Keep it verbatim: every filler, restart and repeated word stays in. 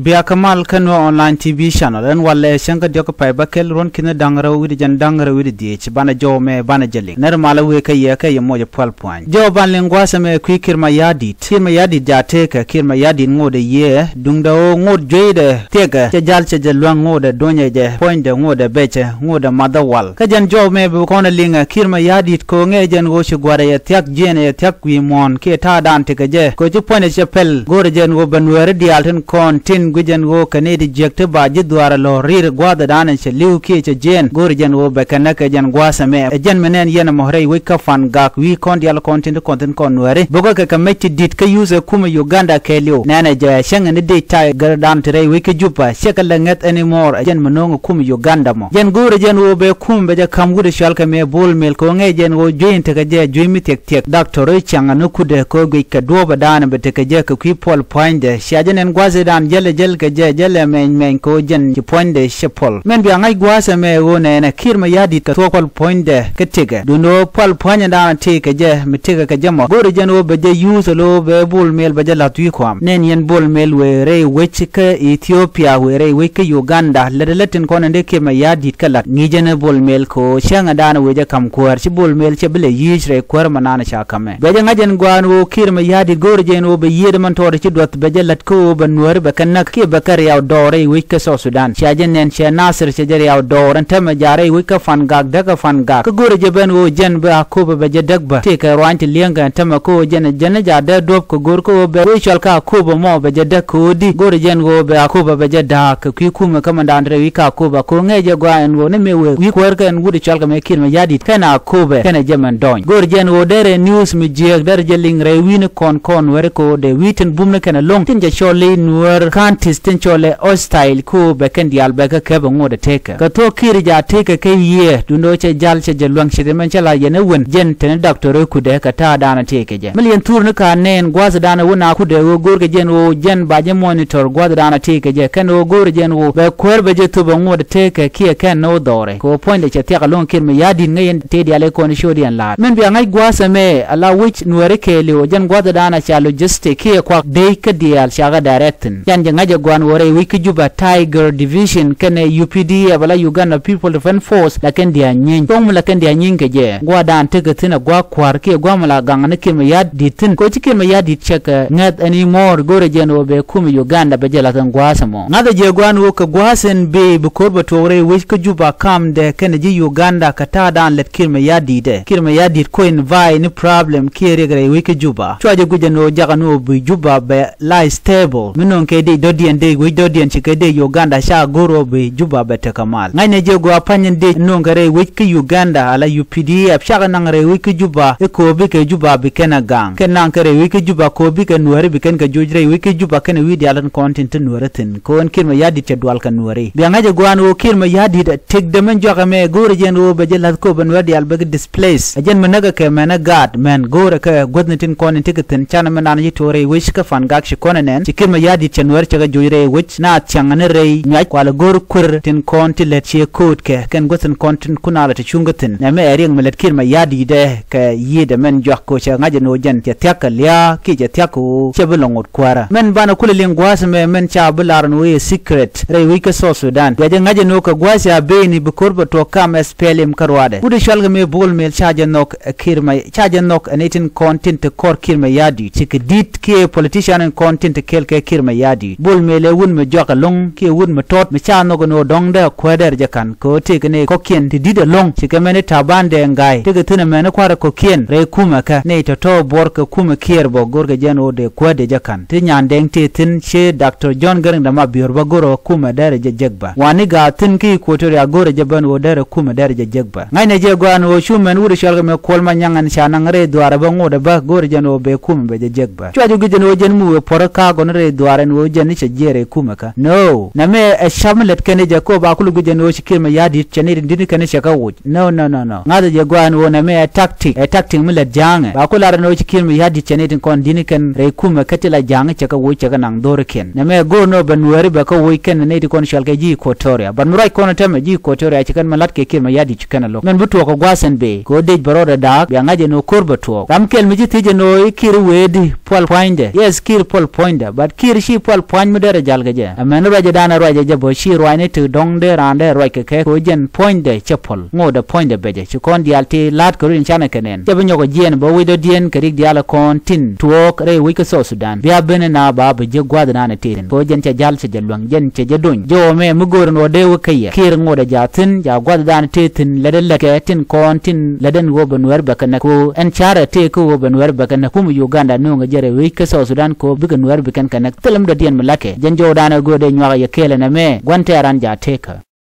Bia kä mal kä Nuer Online T V channel. Ɛn walɛ cäŋ kä diɔk kä pay bäkɛl ruɔ̱n ki̱n da̱ŋ rɛw wi̱cdɛ jɛn da̱ŋ rɛw wi̱cdɛ dhiec. Banɛ jɔw mɛ banɛ jɛ liŋ. Nɛr malä wëë kä yɛ kä yɛ mocɛ pual pua̱ny. Jɔw ban liŋ gua̱a̱th ɛmɛ kui̱ Kiir Mayardit. Kiir Mayardit ja̱ tëëkɛ, Kiir Mayardit ŋotdɛ yiëë. Duŋdɛ ɣöö ŋot jueydɛ thiɛkɛ. Cɛ jal cɛ jɛ luäŋ ŋotdɛ duɔ̱nyɛ jɛ. Puɔ̱nydɛ ŋotdɛ becɛ. Ŋotdɛ mathä wal. Kä jɛn jɔw mɛ bi kɔn ɛ liŋɛ Kiir Mayardit kɛ ɣöö ŋɛ jɛn ɣöö ci gua̱a̱rɛ yɛ thiak jiɛɛnɛ yɛ thiak wi̱i̱ muɔ̱ɔ̱n kiɛ ta̱a̱dan tekɛ jɛ. Kɛ ɣöö ci puɔ̱nydɛ cɛ pɛl. Go̱rɛ jɛn ɣöö bɛ Nuääri diaal tin kɔn tin gui̱c jɛn ɣöö kɛ nɛy ti jiäk ti ba ji̱ dhuaar ɛ lɔ ri̱i̱r gua̱a̱thɛ da̱a̱n ɛ cɛ li̱w kiɛ cɛ jiɛɛn. Go̱rɛ jɛn ɣöö bɛ kɛ näk kɛ jɛn gua̱a̱th ɛmɛ. Ɛ jɛn mi nɛn yɛn ɛmɔ rɛy wec kä Fangak wi̱i̱ kɔn diaal kɔn tin ti kɔn tin kɔn Nuääri. Bo̱kɛ kɛ kɛ mec ti di̱t kä yuuth ɛ kumɛ Uganda kɛɛliw. Nɛnɛ jɛ cäŋ ni dec tay gɛr da̱a̱n ti rɛy wec kä Juba. Cɛ kɛ lɛ ŋäth anymore. Ɛ jɛn mi no̱o̱ŋ ɛ kumɛ Uganda mɔ. Jɛn go̱rɛ jɛn ɣöö bɛ kumɛ bɛ jɛ ka̱m wut ɛ cɔal kɛ mɛ Bol Mel kɛ ɣöö ŋɛ jɛn ɣöö juey in tekɛ jɛ juey mi thiɛk thiɛk. Doctor ɣöö cäŋ ni kutdɛ kɛ ɣöö guic kɛ duɔ̱ɔ̱pɛ da̱a̱n bɛ tekɛ jɛ kɛ kui̱ puɔl pua̱nydɛ. Cia jɛ nɛn gua̱a̱th idan jälɛ jäl kɛ jɛ jälɛ mɛny mɛny kɛ ɣöö jɛn ci puɔ̱nydɛ cɛ puɔl. Mɛn bia ŋa̱c gua̱a̱th ɛmɛ ɣöö nɛɛnɛ Kiir Mayardit kɛ thuɔ̱k puɔl puɔ̱nydɛ kä tekɛ. Duundɛ ɣöö puɔl pua̱nyɛ da̱a̱n tëë kɛ jɛ mi tekɛ kɛ jɛ mɔ. Go̱rɛ jɛn ɣöö bɛ jɛ yuuth ɛ lo̱o̱ bɛ Bol Mel bɛ jɛ la̱th wi̱i̱ kua̱a̱m. Nɛn yɛn Bol Mel wëë rɛy wec kä Ethiopia wëë rɛy wec kä Uganda. Lät lät tin kɔn in dee Kiir Mayardit kä la̱t. Ŋi̱i̱c ɛn Bol Mel kɛ ɣöö cäŋɛ da̱a̱n wëë jɛ ka̱m kuäär. Ci Bol Mel cɛ bi lɛ yi̱i̱c rɛy kuäär mɛ naan ca ka̱mɛ. Bɛ jɛ ŋa̱c ɛn gua̱a̱n ɣöö Kiir Mayardit go̱o̱r jɛ ɛn ɣöö bɛ yiëëd ɛmɛn tɔɔt ci duɔth bɛ jɛ la̱t kä ɣöö bɛ Nuääri bɛ kɛ näk kiɛ bɛ kɛ riaw dɔɔr rɛy wec kä South Sudan. Cia jɛ nɛn cɛ Nasir cɛ jɛ riaw dɔɔr ɛn täämɛ ja̱ rɛy wec kä Fangak däk kä Fangak. Kä go̱o̱r jɛ ben ɣöö jɛn bɛ Akobo bɛ jɛ däk bä. Tëëkɛ ruany ti li̱eŋkɛ ɛn täämɛ kä ɣöö jɛn jɛn ja̱ dee duɔ̱p kɛ go̱o̱r kä ɣöö bɛ wec cɔal kä Akobo mɔ bɛ jɛ däk kɛ ɣöö di. Go̱o̱r jɛn ɣöö bɛ Akobo bɛ jɛ da̱a̱k kɛ kui̱ kumɛ kä mɛn da̱a̱n rɛy wec kä Akobo kɛ ɣöö ŋɛ jɛ gɔaa ɛn ɣöö ni mëë wëë wi̱i̱ kuäär kɛ ɛn wut cɔal kɛ mɛ Kiir Mayardit kɛn Akobo kɛnɛ jɛ mɛn dɔny. Go̱o̱r jɛn ɣöö derɛ news mi jiääk derɛ jɛ liŋ rɛy wi̱i̱ni kɔn kɔn Nuääri kɛ ɣöö dee wi̱i̱ tin bumni kɛnɛ lo̱ŋ tin jɛ cɔl i̱ Nuäär counties tin cɔl i̱ hostile kɛ ɣöö bɛ kɛn diaal bɛ kä kɛp ɛ ŋot ɛ tëëkɛ. Kɛ thuɔ̱k Kiir ja̱ tëëkɛ kɛ yiëë duundɛ ɣöö cɛ jal cɛ jɛ luäŋ ce̱t ɛmɛn cɛ la yɛn ɛ wen jɛn teni doctor ɛ kutdɛ kɛ ta̱a̱ da̱a̱n ɛ tëëkɛ jɛ. Mi liɛn thurni ka nɛɛn gua̱a̱th da̱a̱n ɛ wä na kutdɛ ɣöö go̱o̱r kɛ jɛn ɣöö jɛn ba jɛ monitor gua̱a̱th da̱a̱n ɛ tëëkɛ jɛ kɛn ɣöö go̱o̱r jɛn ɣöö bɛ kuäär bɛ jɛ thop ɛ ŋot ɛ tëëkɛ kiɛ kɛn ni wä dhɔrɛ. Kɛ ɣöö puɔ̱nydɛ cɛ thiak ɛlɔ̱ŋ Kiir Mayardit ŋäc yɛn tëë diaal ɛ kɔn i̱ ciöt yɛn la̱a̱t. Min bia ŋa̱c gua̱a̱th ɛmɛ ala wec Nuääri kɛɛliw jɛn gua̱a̱th da̱a̱n a ca logistic kiɛ kuak dec kä diaal ca kɛ direct thi̱n. Yan jɛ ŋa̱c ɛ gua̱a̱n wä rɛy wec kä Juba Tiger Division kɛnɛ U P D F ala Uganda People Defense Force la kɛn diaal nyieeny. Thoŋ mi la kɛn diaal nyieeny kɛ jɛ gua̱a̱th da̱a̱n tekɛ thi̱n ɛ gua̱a̱th kua̱r kiɛ gua̱a̱th mi la gaŋ ni Kiir Mayardit thi̱n. Kɛ ɣöö ci Kiir Mayardit cɛ kɛ ŋäth ɛn i̱ mɔɔr go̱o̱rɛ jɛn ɣöö bɛ kumɛ Uganda bɛ jɛ la̱th ɛn gua̱a̱th ɛmɔ. Ŋa̱thɛ jɛ gua̱a̱n ɣöö kɛ gua̱a̱th ɛn bëë bi ko̱r bɛ tuɔɔk rɛy wec kä Juba kamdɛ kɛnɛ ji̱ Uganda kɛ ta̱a̱ da̱a̱n lät Kiir Mayardit ɛ. Kiir Mayardit kuɔ̱c in va̱a̱c ni problem kiɛ riɛk rɛy wec kä Juba. Cua jɛ guic ɛn ɣöö jakä ni ɣöö bi Juba bɛ la stable. Mi nöŋ kɛ dec dɔ̱diɛn dec wec dɔ̱diɛn ci kɛ dec Uganda ca go̱r ɣöö bi Juba bɛ tekɛ mal. Ŋa̱cnɛ jɛ gɔaa pa̱ny in dec nöŋ kɛ rɛy wec kä Uganda ala U P D F cakɛ naŋ rɛy wec kä Juba i̱ kööbi kɛ Juba bi kɛn a gaŋ. Kɛn naŋ kɛ rɛy wec kä Juba kööbi kɛ Nuääri bi kɛn kɛ joc rɛy wec kä Juba kɛnɛ wi̱i̱ diaal tin kɔn tin te Nuääri thi̱n. Kɛ ɣöö ɛn Kiir Mayardit cɛ dual kɛ Nuääri. Bia ŋa̱c ɛ gɔaa ɛn ɣöö Kiir Mayardit tëkdɛ mɛn juak ɛmɛ go̱o̱rɛ jɛn ɣöö bɛ jɛ la̱th kööbä Nuäär diaal bɛ kɛ displace. Ɛ jɛn mi näkɛ kɛ mɛn ɛ gaat mɛn go̱o̱rɛ kɛ guäthni tin kɔn in tekɛ thi̱n canɛ mɛn an ci tuɔɔk rɛy wec kä Fangak ci kɔn ɛ nɛn ci Kiir Mayardit cɛ Nuäär cɛ kɛ joc rɛy wec naath ciaŋ ni rɛy nyuac kualɛ go̱o̱r kuer tin kɔn ti lät ciɛ köötkɛ kɛn guäth tin kɔn tin kun alɛ ti cuŋ kä thi̱n. Nɛmɛ ɛ riɛk mi lät Kiir Mayardit ɛ kɛ yiëëdɛ mɛn juak kɛ ɣöö cɛ ŋa̱c ɛn ɣöö jɛn cɛ thia̱k kɛ lia̱a̱ kiɛ cɛ thia̱k kɛ ɣöö cɛ bi lɔ ŋot kuäärä. Mɛn banɛ kulɛ liŋ gua̱a̱th ɛmɛ mɛn ca bi lar ɛn ɣöö ɛ secret rɛy wec kä South Sudan. Bia jɛ ŋa̱c ɛn ɣöö kɛ gua̱a̱th ca beni bi ko̱r bɛ tuɔɔk kam S P L M kä ruaadɛ. Wut ɛ cɔal kɛ mëë Bol Mel ca jɛ nhɔk ɛ Kiir May ca jɛ nhɔk ɛ nɛy tin kɔn tin te kɔr Kiir Mayardit. Cikɛ di̱t kiɛ politician in kɔn tin te kɛɛl kɛ Kiir Mayardit. Bol Mel ɛ wut mi juak ɛlɔ̱ŋ kiɛ wut mi tɔt mi ca nhɔk ɛn ɣöö dɔ̱ŋdɛ kuäär dɛr jɛ ka̱n kɛ ɣöö tëëkɛ nɛy kɔ̱kiɛn ti di̱t ɛlɔ̱ŋ. Cikɛ mɛn i̱ ta̱a̱ bandɛ ŋa̱a̱y tekɛ thi̱n ɛmɛn i̱ kua̱rɛ kɔ̱kiɛn rɛy kumɛ kä nɛy tɔ̱tɔ̱ buɔr kɛ kumɛ Kiir bä go̱rkɛ jɛn ɣöö dee kuäär dee jɛ ka̱n. Ti nyan dɛŋ tëë thi̱n ci Doctor John Garang de Mabior bä go̱rɛ ɣöö kumɛ dɛrɛ jɛ jek bä. Wani gaa thi̱n kä Equatoria go̱rɛ jɛ ben ɣöö dɛrɛ kumɛ dɛrɛ jɛ jek bä. Ŋa̱cnɛ jɛ gɔaa ɛn ɣöö cu mɛn wut cɔal kɛ mɛ Kuɔl Manyaŋ ɛn ca naŋ rɛy dhuaarɛ bä ŋotdɛ bä go̱rɛ jɛn ɣöö bɛ kumɛ bɛ jɛ jek bä. Cua jɛ guic ɛn ɣöö jɛn mi wëë puɔ̱rä ka̱a̱k gɔn rɛy dhuaarɛ ɛn ɣöö jɛn ni cɛ jiɛɛr rɛy kumɛ kä. No. Nɛmɛ ɛ cap mi lät kɛn jɛ kɛ ɣöö ba kulɛ guic ɛn ɣöö ci Kiir Mayardit cɛ ni rin di̱t ni kɛn cɛ kä woc. No, no, no, no. Ŋa̱thɛ jɛ gɔaa ɛn ɣöö nɛmɛ ɛ tactic, ɛ tactic mi lät ja̱a̱ŋɛ. Ba ku lar ɛn ɣöö ci Kiir Mayardit cɛ nɛy tin kɔn di̱t ni kɛn rɛy kumɛ kä ti la ja̱a̱ŋ cɛ kɛ woc cɛ kɛ naŋ dho̱rikiɛn. Nɛmɛ go̱o̱r nɔ bɛ Nuääri bɛ kä woc kɛn nɛy ti kɔn cɔal kɛ ji̱ Equatoria. But mi ruac kɔn tɛmɛ ji̱ Equatoria ci kɛn mi la̱t kɛ Kiir Mayardit ci kɛn ɛ lo̱k. Mɛn bi tuɔɔk kɛ gua̱a̱th ɛn bëë kɛ ɣöö dec bɛ rɔɔdɛ da̱a̱k bia ŋa̱c ɛn ɣöö ko̱r bɛ tuɔɔk. Ram kɛl mi ci thiec ɛn ɣöö i̱ Kiir wëëdi puɔl pua̱nydɛ. Yes, Kiir puɔl pua̱nydɛ. But Kiir ci puɔl pua̱ny Mi derɛ jal kɛ jɛ, amäni ruacdan ɛ ruacɛ jɛ bä, ci ruacni ti dɔ̱ŋ dee raan dee ruac kɛ kɛ, kɛ ɣöö jɛn puɔ̱nydɛ cɛ puɔ̱l, ŋotdɛ puɔ̱nydɛ becɛ. Ci kɔn diaal ti la̱a̱t kɛ ruacni canɛ kɛ nɛn. Cɛ bi nyɔk ɛ jiɛɛn bä wi̱cdɔ̱diɛn kɛ rik diaal ɛ kɔn tin tuɔɔk rɛy wec kä South Sudan. Bia ben ɛ na ba bi jiäk gua̱a̱thdan ɛ tëë thi̱n. Kɛ ɣöö jɛn cɛ jal, cɛ jɛ luäŋ, jɛn cɛ jɛ dony. Jɛ ɣöö mɛ mi go̱o̱r ɛn ɣöö dee wä kä yɛ. Kiir ŋotdɛ ja̱ thi̱n, ja̱ gua̱a̱thdan ɛ tëë thi̱n, lätdɛ lätkɛ tin kɔn tin lätdɛ ɛn ɣöö bɛ Nuäär bɛ kɛ näk. Kɛ ɣöö ɛn ca̱rɛ tëë kä ɣöö bɛ Nuäär bɛ kɛ näk. Kum Uganda nööŋɛ jɛ rɛy wec kä South Sudan kɛ ɣöö bikɛ Nuäär bi kɛn kɛ näk. Thilɛ mi dɔ̱diɛn mi la̱tkɛ. Jɛn jɔwdan ɛ göödɛ nyuak yɛ kɛɛl ɛn ɛmɛ, gua̱n tɛ̈ran ja̱ tëëkä.